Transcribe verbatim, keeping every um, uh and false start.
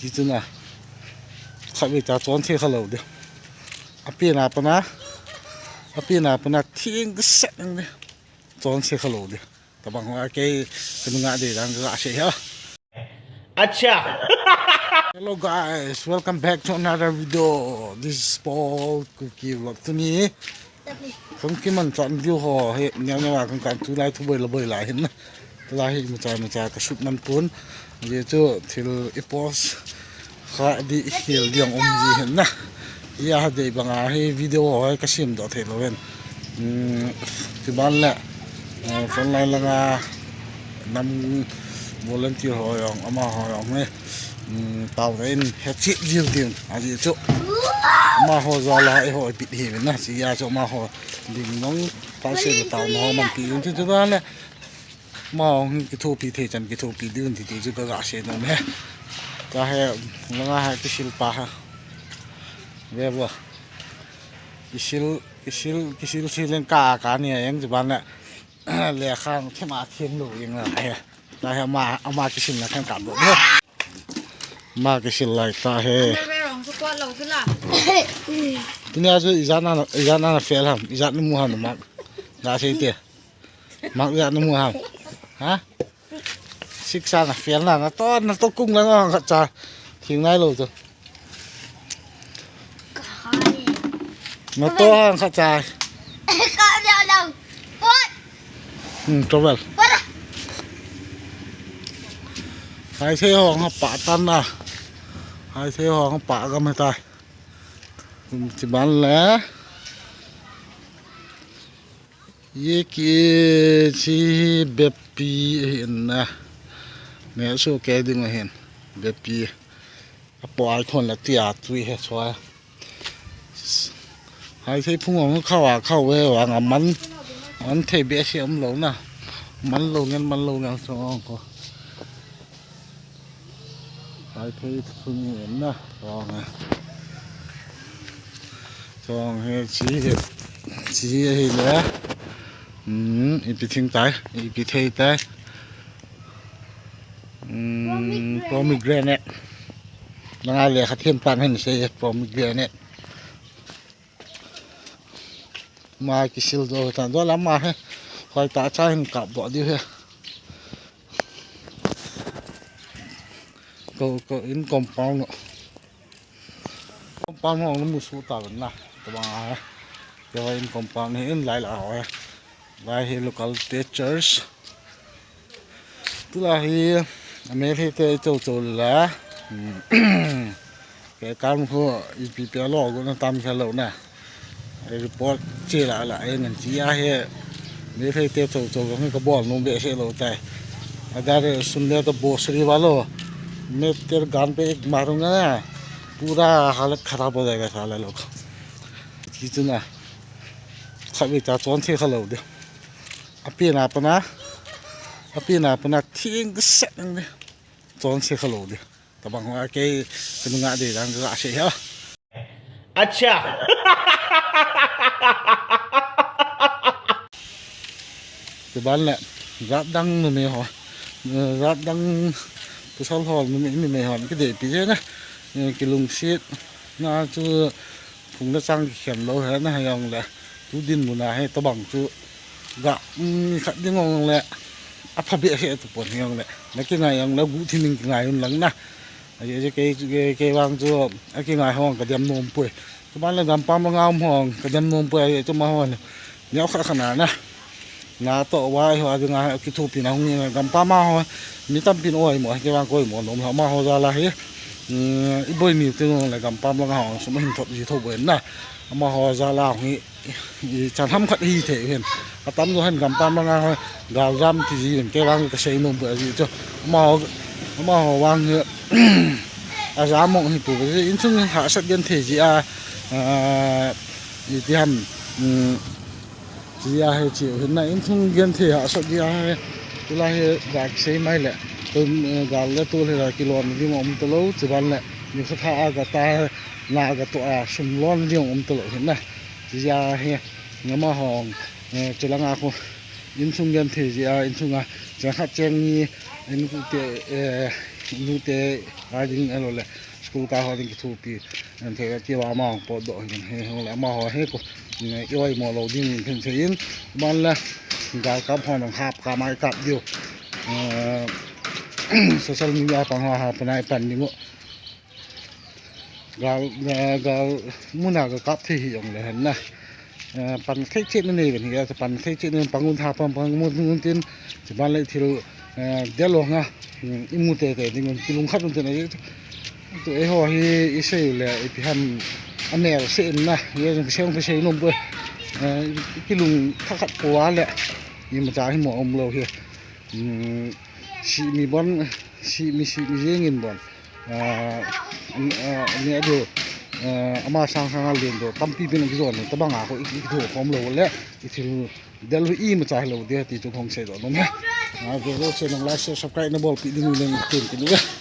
Kichuna. Khatvei ta chonse khalou di. Apena pana. Apena pana thing set nang di. Chonse khalou di. Tabang hoa kei kanunga di dang ka se ha. Acha. Hello guys, welcome back to another video. This is Paul Kuki Vlog. Tuni kong kiman chan diu ho hi, neo neo a kong kan tulai thu boi la boi la hin na. Tulai hi macha macha ka shoot man pon. Ye chu thil i post kha di i khel di ang um ji hin na. Ya ha dei banga hi video ho hi ka sem doh thei lou hin. Hmm, chuban le, eh, front line langa nam volunteer ho jong, amaho jong hi, hmm, taona in he chip jiu ding. Aji chu amaho jal a eiho i pit hi na. Chi ya chu amaho ding nong pa se taona ho man pi un chu chuban le. Amahon kithopi thei chan kithopi diu ti ti chu ka ga sei nom e. Ka he, langa he kisil pa ha. Ve vo. Kisil, kisil, kisil silen ka, ka ni a yang chuban le. Lekha thema theng lou jeng la he. Ka he ama, ama kisil na theng kam lou. Ama kisil lai ka he. Tuni a chu ijat na, ijat na fail ham, ijat na mu ham na mark. Ga sei te. Mark ijat na mu ham. Ha? Six a na fail na, na to, na to kung lang ang khat cha. Thing nai lou chu. Na to ang khat cha. Hmm, trouble. Hai thei ho nga pa tan na. Hai thei ho nga pa gam he tai. Hmm, chuban le. Ye ki chi bepi hin na. Ne su ke ding hin. Bepi. Apo ai thon la tia tui he chua. Hai thei phung ang khau a khau ve vang a man. Man thei be si um lou na. Man lou ngen, man lou ngen so ang ko. Hai thei phung ngen na. Vang a. Chong he chi he, chi he le. Hmm, ipi thing tai, ipi thei tai. Hmm, pomegranate. Langa le kha them pan hen sei pomegranate. Ma kisil do tan do la ma he. Hoi ta cha hin kap bo diu he. Ko, ko in compound no. Compound hong na mu su ta na. Tabang a. Ke in compound hi in lai la ho. Lai hi local te church. Tulai hi amel hi te chou chou la. Hmm. Ke kam khu ipi pe lo go na tam khe lo na. Report che la la e nan chi a he. Amel hi te chou chou go ka bol nu be se lo tai. Agar sun le to bosri walo. Main tear gun pe ek marunga na. Pura halat kharab ho jayega sala log. Kichuna. Khatvei ta chonse khalou di. Apena pana. Apena pana thing set nang di. Chonse khalou di. Tabang hoa kei kanunga di dang ka se ha. Acha. Chuban le, jat dang numei ho. Jat dang pasal ho numei, numei ho kideipi je na. Kilungset na chu phung le chang kikhen lou he na, hijong le tu dinmun a hi tabang chu ga, um, khat ding jong le apha behseh tapon, hijong le na kingai jong le guhthim in kingai un lang na. Ahi, ahi, kei, kei, kei vang chu akingai ho ka dem nom poi. Chuban le gampam langa um ho ka dem nom poi, ahi, chu amaho le. Neo kha kha na na. Na to vai ho a dinga hi kithopi na hung in gampam a ho. Mi tampin oi mo, kei vang koi mo nom amaho jal a hi. Hmm, i boi ni tin le gampam langa ho sum hin thot ji tho boi na. Amaho jal a hi. I chan ham khat hi thei hin. Atam jo hin gampam langa ho. Gal jam ti ji hin kei vang ka sei nom poi ji chu. Amaho, amaho vang hi. Ajam mong hi pu ji insung hahsat genthei ji a. Ah, ipi ham. Hmm. Chi a hi chi u hin na insung genthei hahsat ji a hi. Tulai hi ga kisei mai le. Tun, eh, gal le tol hi ga kilon ding um talou, chuban le. Ni kha tha a ga ta na ga to a sum lon ding um talou hin na. Chi a hi ngama hong, eh, chulanga khu insung genthei ji a, insung a chang khat chang ni in ku te, eh, nute a ding ahilou le school kai ho ding kithopi, an thei ti va ama potdoh hin he hung le amaho he ko, i oimo lou ding hin thei in, ban le gal kap ho nang hap ka mai kap diu. Social media pang ho ha panai pan ding u. Gal, eh, gal muna ga kap thei hi jong le hen na. Eh, pan thei chet na nei ben hi, eh, pan thei chet na pang un tha pang pang mun un tin, ti ban le thil, eh, del ho nga, mm, i mu tete ding un, kilung khat un tin, eh, tu eiho hi i sei le, ipi ham a nel se in na, ye jong sei jong sei nom bo. Eh, kilung tha khat po a le, imacha hi mo um lou hi. Mm, si mi bon, si mi, si mi jeng in bon. Ah, ah, ni adu, ah, ama sang sang a len do, tampi pin kijon, tabang a ko i, i thu khom lou le, i thil del imacha lou de ti chu hung sei do nom he. Ah, video se nang like, share, subscribe na bolpi ding leng tin kin ve.